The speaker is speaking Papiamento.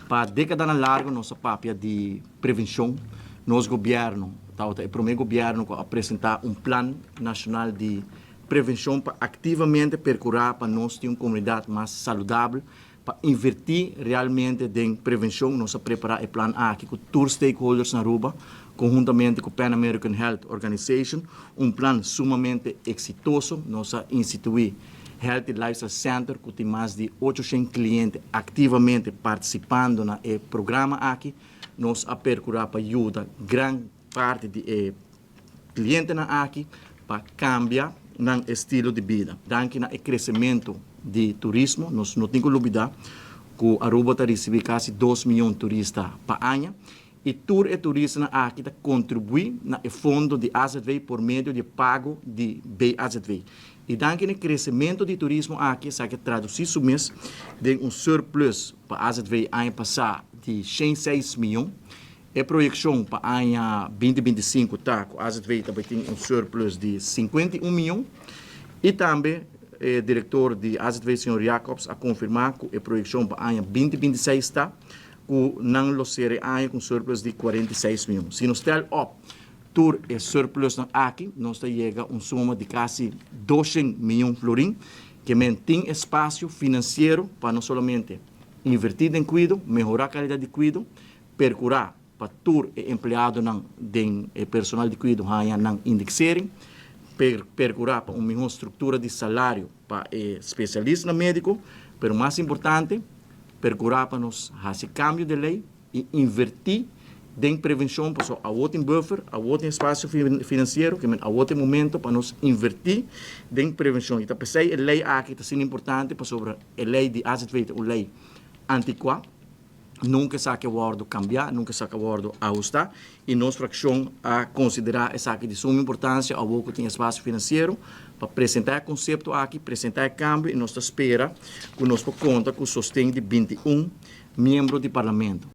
Pa dékadanan largu nos a papia di prevenshon. Nos gobièrnu tabata e promé gobièrnu ku a presentá un plan nashonal di prevenshon pa aktivamente perkurá pa nos tin un komunidat mas saludabel, pa invertí realmente den prevenshon. Nos a prepará e plan aki ku tur stakeholders na Aruba, konhuntamente ku Pan American Health Organization, un plan sumamente eksitoso. Nos a instituí Healthy Lifestyle Center ku tin mas di 800 kliente aktivamente partisipando na e programa aki. Nos a perkurá pa yuda gran parti di e klientenan aki pa kambia nan estilo di bida. Danki na e kresementu di turismo, nos no tin ku lubidá ku Aruba ta risibí kasi 2 mion turista pa aña i tur e turistanan aki ta kontribuí na e fondo di AZV por medio di pago di BAZV. I danki na e kresementu di turismo aki, esaki a tradusí su mes den un surplus pa AZV aña pasá di 106 mion. E proyekshon pa aña 2025 ta ku AZV tambe tin un surplus di 51 mion. I tambe e direktor di AZV, señor Jacobs, a konfirmá ku e proyekshon pa aña 2026 ta ku nan lo sera aña ku un surplus di 46 mion. Si nos tel op tur e surplus nan aki, nos ta yega un suma di kasi 200 mion florin, ke men tin espasio finansiero pa no solamente invertí den kuido, mehorá kalidat di kuido, perkurá pa tur e empleadonan den e personal di kuido haña nan indexering, perkurá pa un mihó struktura di salario pa e spesialistanan médiko, pero mas importante, perkurá pa nos hasi kambio di lei i invertí den prevenshon, pasobra awor tin buffer, awor tin espasio finansiero, ke men awor tin momento pa nos invertí den prevenshon. I ta p'esei e lei aki ta asina importante, pasobra e lei di AZV ta un lei antikuá, nunka esaki a wòrdu kambiá, nunka esaki a wòrdu ahustá i nos frakshon a konsiderá esaki di suma importansia awor ku tin espasio finansiero pa presentá e konsepto aki, presentá e kambio, i nos ta spera ku nos por konta ku sosten di 21 miembro di parlamento.